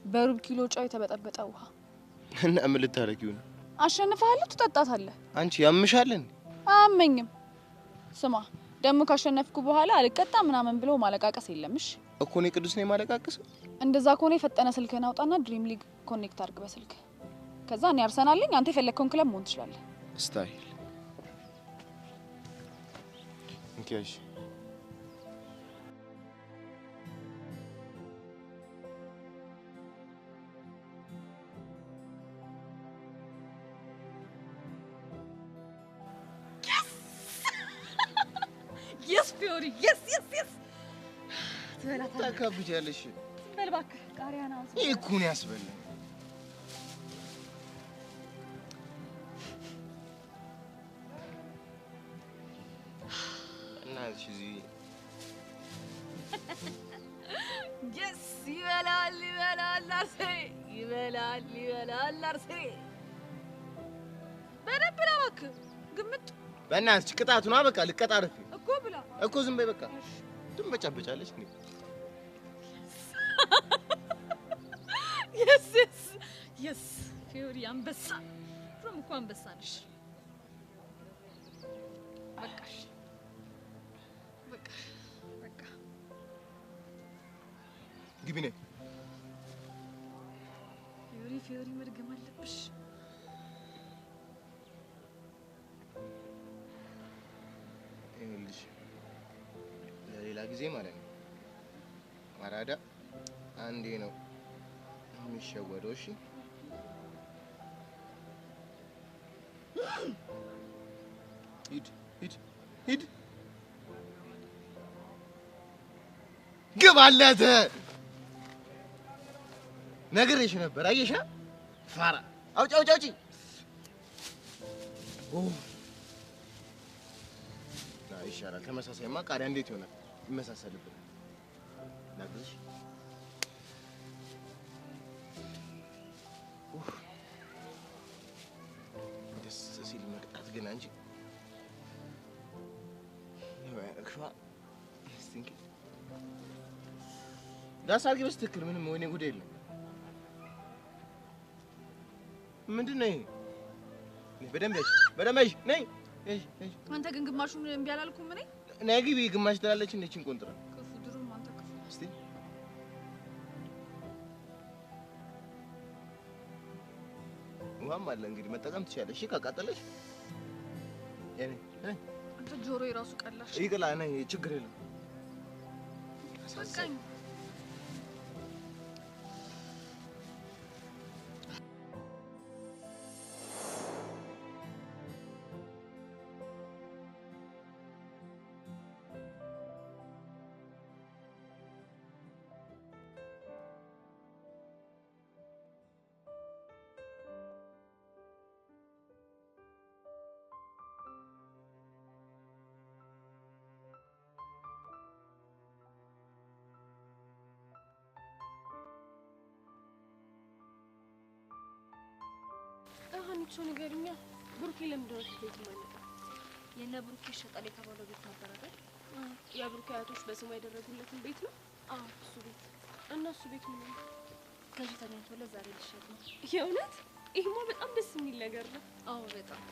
በሩብ ኪሎ ጨው የተበጠበጠ ውሃ። እና ምን ልታረጊው ነው? አሸንፈሃለሁ፣ ትጠጣታለህ። አንቺ ያምሻለን? አያመኝም። ስማ ደግሞ ካሸነፍኩ በኋላ አልቀጣ ምናምን ብሎ ማለቃቀስ የለምሽ እኮ። እኔ ቅዱስ ነኝ ማለቃቀስ? እንደዛ ከሆነ የፈጠነ ስልክህን አውጣና Dream League connect አድርግ በስልክ። ከዛ እኔ አርሰናል ነኝ፣ አንተ የፈለግከውን ክለብ መሆን ትችላለህ። Style እንኪያሽ። Yes ፊዮሪ፣ yes yes yes። ትበላታለህ። ታካብጃለሽ። በል እባክህ ቃሪያ ነው። ይህ እኮ ነው ያስበላኝ። እናትሽ እዚህ። Yes፣ ይበላል ይበላል አርሴ፣ ይበላል ይበላል አርሴ። በደንብ ብላ እባክህ። ግምጥ። በእናትሽ ቅጣቱ ነው። በቃ ልቀጣርፍ እኮ ብላ። እኮ ዝም በይ በቃ። ትንበጫበጫለች እንዴ? Yes yes yes ፊዮሪ አንበሳ። ድሮም እኮ አንበሳ ነሽ። በቃሽ፣ በቃ በቃ። ግቢ ነይ። ፊዮሪ ፊዮሪ መድገም አለብሽ። ይኸውልሽ ለሌላ ጊዜ ማለት ነው፣ አራዳ አንዴ ነው የሚሸወደው። እሺ ሂድ ሂድ ሂድ፣ ግባለት። ነግሬሽ ነበር። አየሻ ፋራ። አውጪ አውጪ አውጪ። ይሻላል። ተመሳሳይማ ቃሪያ እንዴት ይሆናል? ይመሳሰልብን። ላግዝሽ። ደስ ሲል መቅጣት ግን አንቺ ዳስ አድርጊ በስትክክል። ምንም ወይኔ ጉድ የለም። ምንድን ነው ይሄ? በደንብ ያዥ፣ በደንብ ያዥ። ነይ። አንተ ግን ግማሹን እምቢ አላልኩም እኔ። ነይ ግቢ። ግማሽ ትላለች እንዴ? ይህችን ቆንጥራ ክፉ ድሮም አንተ ክፉ። እስቲ ውሃም አለ እንግዲህ መጠቀም ትችያለሽ። እሺ ካቃጠለሽ የኔ አንተ ጆሮ የራሱ ቀላሽ ይቅላ። ነይ፣ ችግር የለም። በቃኝ። ሀኒቾ ንገሪኛ፣ ብሩኬ ለምንድን ነው ቤት የማይመጣው? የእነ ብሩኬ ይሸጣል የተባለው ቤት ነበር አይደል? የብሩኬ አያቶች በስሙ ያደረጉለትን ቤት ነው? አዎ እሱ ቤት። እና እሱ ቤት ምን ነው? ገዢ ተገኝቶለት ዛሬ ሊሸጥ ነው። የእውነት? ይሄማ በጣም ደስ የሚል ነገር ነው። አዎ በጣም።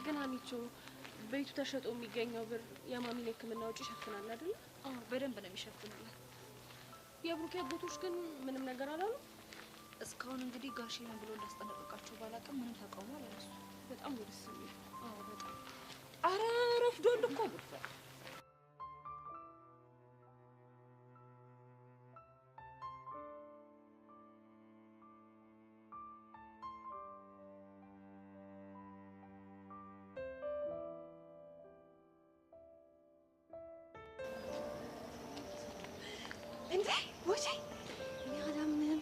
ግን ሀኒቾ ቤቱ ተሸጦ የሚገኘው ብር የማሚን ሕክምና ወጪ ይሸፍናል አይደል? አዎ በደንብ ነው የሚሸፍንላት። የብሩኬ አጎቶች ግን ምንም ነገር አላሉ? እስካሁን እንግዲህ ጋሼ ምን ብሎ እንዳስጠነቀቃቸው ባላውቅም ምንም ተቃውሞ አላነሱም። በጣም ነው ደስ የሚል። አዎ በጣም። ኧረ ረፍዷል እኮ ጉድፈል። እንዴ ቦቼ፣ እኔ አላምንም።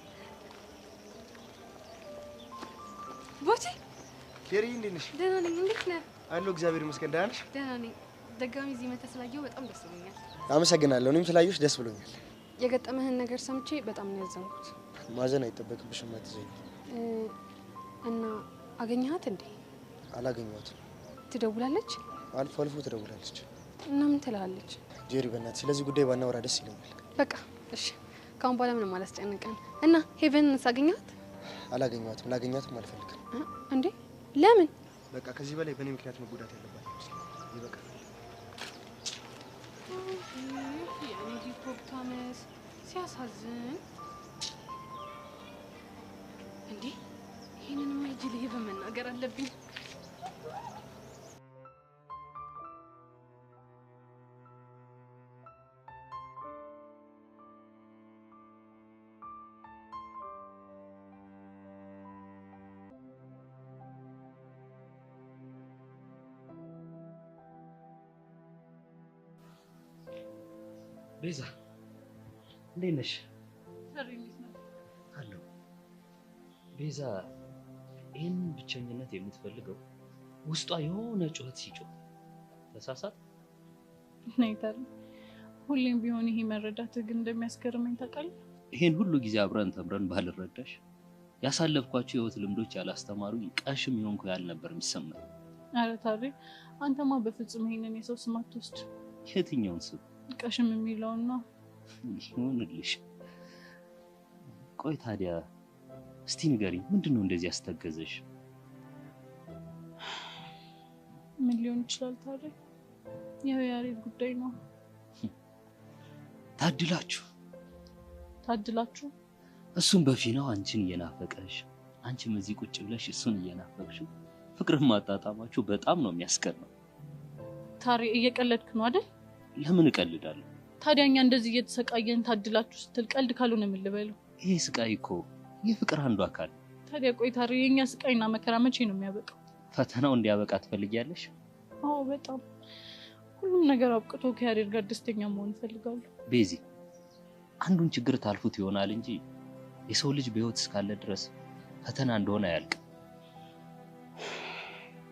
ቦቼ ኬሪ እንዴት ነሽ? ደህና ነኝ። እንዴት ነህ? አለሁ እግዚአብሔር ይመስገን። ደህና ነሽ? ደህና ነኝ። ደጋሚ እዚህ መተህ ስላየሁ በጣም ደስ ብሎኛል። አመሰግናለሁ። እኔም ስላየሁሽ ደስ ብሎኛል። የገጠመህን ነገር ሰምቼ በጣም ነው ያዘንኩት። ማዘን አይጠበቅብሽም፣ አትዘኝ። እና አገኘሃት እንዴ? አላገኘኋትም። ትደውላለች? አልፎ አልፎ ትደውላለች። እና ምን ትልሃለች? ጄሪ በእናትሽ ስለዚህ ጉዳይ ባናወራ ደስ ይለኛል። በቃ እሺ፣ ካሁን በኋላ ምንም አላስጨንቀን። እና ሄቨን ሳገኛት? አላገኘኋትም። ላገኛትም አልፈልግም። እንዴ ለምን? በቃ ከዚህ በላይ በእኔ ምክንያት መጎዳት ያለባት ይመስለኛል። ይበቃል። የኔ ሂፖፖታመስ ሲያሳዝን። እንዴ ይሄንንማ ሂጅ ለሄቨን መናገር አለብኝ። ቤዛ እንዴት ነሽ? አለሁ። ቤዛ ይህን ብቸኝነት የምትፈልገው ውስጧ የሆነ ጩኸት ሲጮህ ተሳሳት። ናይታል ሁሌም ቢሆን ይሄ መረዳት ግን እንደሚያስገርመኝ ታውቃለህ። ይሄን ሁሉ ጊዜ አብረን ተምረን ባልረዳሽ ያሳለፍኳቸው የህይወት ልምዶች ያላስተማሩኝ ቀሽም የሆንኩ ያህል ነበር የሚሰማኝ። ኧረ ታሪ አንተማ በፍጹም ይሄንን የሰው ስም አትወስድ። የትኛውን ስም? ቀሽም የሚለውን ነው። ይሁንልሽ። ቆይ ታዲያ እስቲ ንገሪኝ፣ ምንድነው እንደዚህ ያስተገዘሽ? ምን ሊሆን ይችላል ታዲያ? ያው የያሬድ ጉዳይ ነው። ታድላችሁ ታድላችሁ። እሱም በፊናው አንቺን እየናፈቀሽ፣ አንቺም እዚህ ቁጭ ብለሽ እሱን እየናፈቅሽው ፍቅርን ማጣጣማችሁ በጣም ነው የሚያስቀናው። ታሪ እየቀለድክ ነው አይደል? ለምን እቀልዳለሁ? ታዲያ እኛ እንደዚህ እየተሰቃየን ታድላችሁ ስትል ቀልድ ካልሆነ ምን ልበለው? ይሄ ስቃይ እኮ የፍቅር አንዱ አካል። ታዲያ ቆይ ታሪ የኛ ስቃይና መከራ መቼ ነው የሚያበቃው? ፈተናው እንዲያበቃ ትፈልጊያለሽ? አዎ በጣም። ሁሉም ነገር አብቅቶ ከያሬድ ጋር ደስተኛ መሆን እፈልጋለሁ። ቤዚ አንዱን ችግር ታልፉት ይሆናል እንጂ የሰው ልጅ በህይወት እስካለ ድረስ ፈተና እንደሆነ አያልቅም።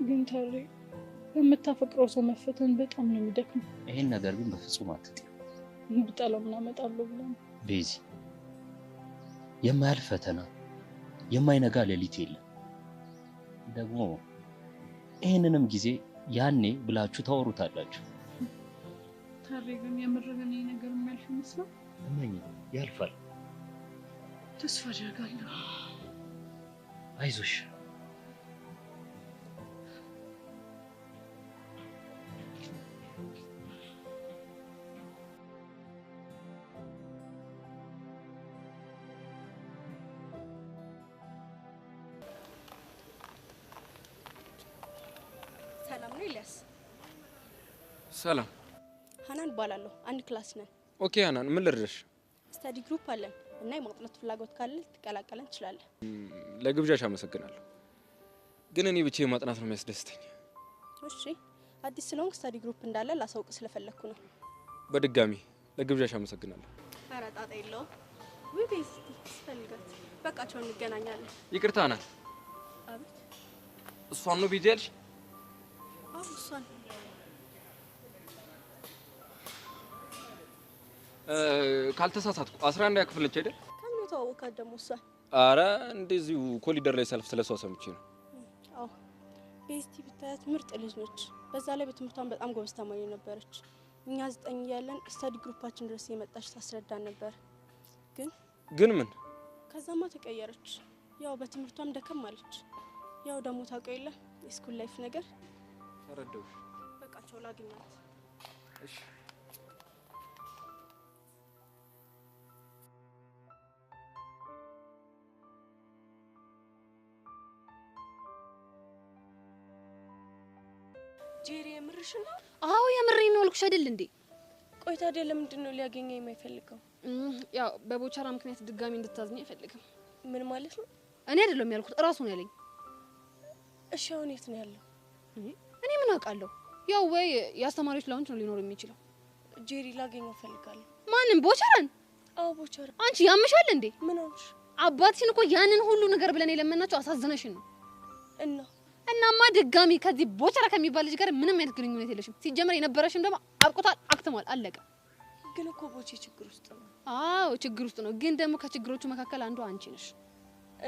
ግን ታሪ በምታፈቅረው ሰው መፈተን በጣም ነው የሚደክመው። ይሄን ነገር ግን በፍጹም አትጥዪው። ብጠላው ምን አመጣለሁ ብለህ ነው? ቤዚ የማያልፍ ፈተና የማይነጋ ሌሊት የለም። ደግሞ ይሄንንም ጊዜ ያኔ ብላችሁ ታወሩታላችሁ። ታሪ ግን የምር ግን ይሄ ነገር የሚያልፍ ይመስላል? እመኚ ያልፋል። ተስፋ አደርጋለሁ። አይዞሽ። ሰላም ነው ኤልያስ? ሰላም። ሀናን እባላለሁ። አንድ class ነን። Okay ሀናን፣ ምን ልርዳሽ? Study group አለን እና የማጥናት ፍላጎት ካለ ልትቀላቀለን ትችላለህ። ለግብዣሽ አመሰግናለሁ፣ ግን እኔ ብቻዬን ማጥናት ነው የሚያስደስተኝ። እሺ፣ አዲስ ስለሆንክ study group እንዳለ ላሳውቅ ስለፈለግኩ ነው። በድጋሚ ለግብዣሽ አመሰግናለሁ። ኧረ ጣጣ የለውም። ውይ ቤስቲ ስፈልጋት። በቃ ቻው፣ እንገናኛለን። ይቅርታ ሀናን። አቤት። እሷን ነው ቤዚ ያልሽ? አዎ እሷን። ካልተሳሳትኩ 11ኛ ክፍል ነች አይደል? ከምን የተዋወቃት ደግሞ እሷን? አረ እንደዚሁ ኮሊደር ላይ ሰልፍ ስለሷ ሰምቼ ነው። አዎ ቤስቲ ብታያት ምርጥ ልጅ ነች። በዛ ላይ በትምህርቷን በጣም ጎበዝ ተማሪ ነበረች። እኛ 9 እያለን study group ኣችን ድረስ የመጣች ታስረዳን ነበር። ግን ምን ከዛማ ተቀየረች። ያው በትምህርቷም ደከም አለች። ያው ደግሞ ታውቀው የለ የ school life ነገር። ተረዳሁሽ። በቃ ቻው፣ ላግኛት። እሺ። ጄሪ የምርሽ ነው? አዎ የምሬን ነው አልኩሽ አይደል እንዴ? ቆይ ታዲያ ለምንድን ነው ሊያገኘኝ የማይፈልገው? ያው በቦቸራ ምክንያት ድጋሚ እንድታዝኝ አይፈልግም። ምን ማለት ነው? እኔ አይደለም ያልኩት እራሱ ነው ያለኝ። እሺ አሁን የት ነው ያለው? እኔ ምን አውቃለሁ? ያው ወይ የአስተማሪዎች lounge ነው ሊኖር የሚችለው። ጄሪ ላገኘው እፈልጋለሁ። ማንም? ቦቸራን? አዎ ቦቸራ። አንቺ ያምሻል እንዴ? ምን ሆንሽ? አባትሽን እኮ ያንን ሁሉ ነገር ብለን የለመናቸው አሳዝነሽን ነው። እና እናማ ድጋሚ ከዚህ ቦቸራ ከሚባል ልጅ ጋር ምንም አይነት ግንኙነት የለሽም። ሲጀመር የነበረሽም ደግሞ አብቅቷል፣ አክትሟል፣ አለቀ። ግን እኮ ቦቼ ችግር ውስጥ ነው። አዎ ችግር ውስጥ ነው። ግን ደግሞ ከችግሮቹ መካከል አንዱ አንቺ ነሽ።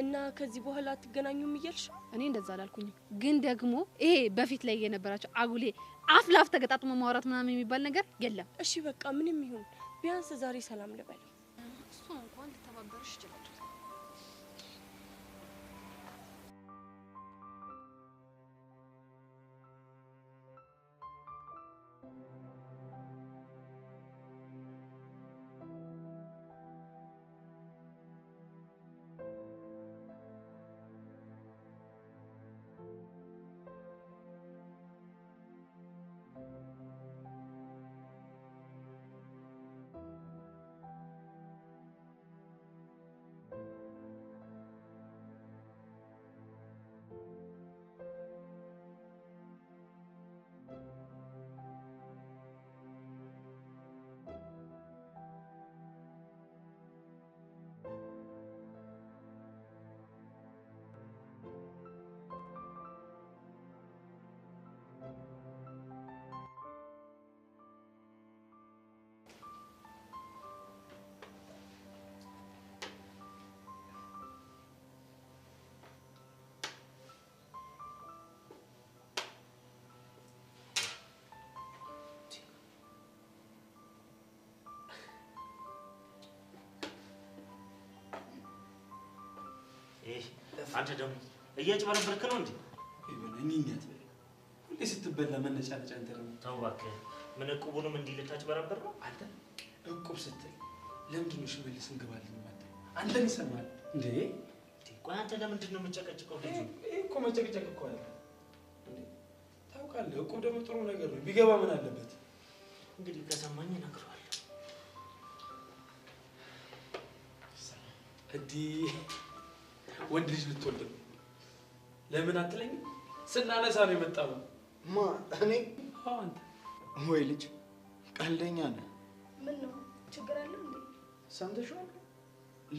እና ከዚህ በኋላ አትገናኙም እያልሽ? እኔ እንደዛ አላልኩኝም። ግን ደግሞ ይሄ በፊት ላይ የነበራቸው አጉሌ አፍ ላፍ ተገጣጥሞ ማውራት ምናምን የሚባል ነገር የለም። እሺ በቃ ምንም ይሁን ቢያንስ ዛሬ ሰላም ልበል። እሱ እንኳን አንተ ደግሞ እያጭበረበርክ ነው እንዴ? ይበል ሁሌ ስትበላ መነጫነጫ። አንተ ደግሞ ተው እባክህ። ምን እቁቡንም እንዲህ ልታጭበረብር ነው? አንተ እቁብ ስትል ለምንድን ነው ሽመልስ እንገባለን የማትለው? አንተን ይሰማል እንዴ? ቆይ አንተ ለምንድን ነው የምጨቀጭቀው? ልጁ ይሄ እኮ መጨቅጨቅ እኮ አይደለም እንዴ። ታውቃለህ፣ እቁብ ደግሞ ጥሩ ነገር ነው። ቢገባ ምን አለበት? እንግዲህ ከሰማኝ እነግረዋለሁ። እንዲህ ወንድ ልጅ ልትወልድ ነው። ለምን አትለኝም? ስናነሳ ነው የመጣው። ማ እኔ? አዎ አንተ። ወይ ልጅ ቀልደኛ ነህ። ምን ነው ችግር አለው እንዴ? ሰምተሽዋል?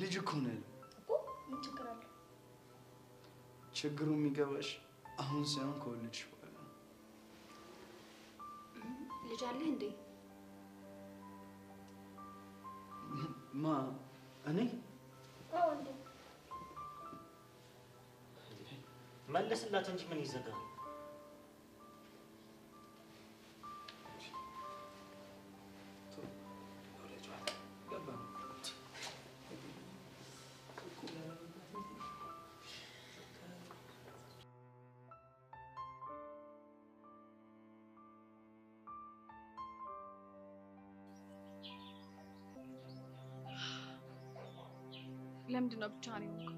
ልጅ እኮ ነው ያለው እኮ። ምን ችግር አለው? ችግሩ የሚገባሽ አሁን ሳይሆን ከወለድሽ በኋላ ነው። ልጅ አለህ እንዴ? ማ እኔ? አዎ እንዴ። መለስላት እንጂ ምን ይዘጋል? ለምንድን ነው ብቻህን የሆንከው?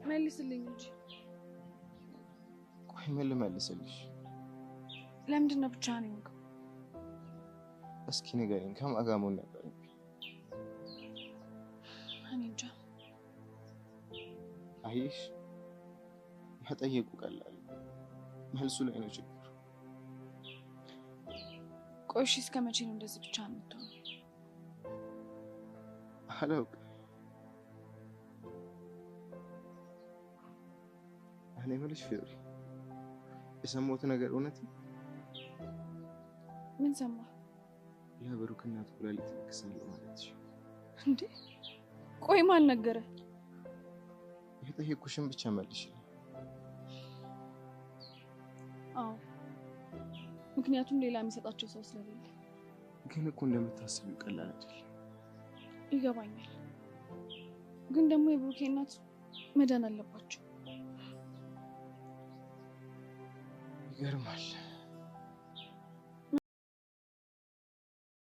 መልስልኝ እንጂ። ቆይ ምን ልመልስልሽ? ለምንድን ነው ብቻህን የሆንከው? እስኪ ንገሪኝ፣ ከማን ጋር መሆን ነበረብኝ? እኔ እንጃ። አየሽ፣ መጠየቁ ቀላል፣ መልሱ ላይ ነው ችግሩ። ቆይ እሺ፣ እስከ መቼ ነው እንደዚህ ብቻህን የምትሆነው? አላውቅም። እኔ የምልሽ ፊዮሪ፣ የሰማሁት ነገር እውነት ነው? ምን ሰማህ? ለብሩክ እናት ኩላሊት እለግሳለሁ ማለትሽ እንዴ? ቆይ ማን ነገረ? የጠየኩሽን ብቻ መልሽልኝ። አዎ፣ ምክንያቱም ሌላ የሚሰጣቸው ሰው ስለሌለ። ግን እኮ እንደምታስቢው ቀላል አይደለም። ይገባኛል፣ ግን ደግሞ የብሩኬ እናት መዳን አለባቸው። ይገርማል።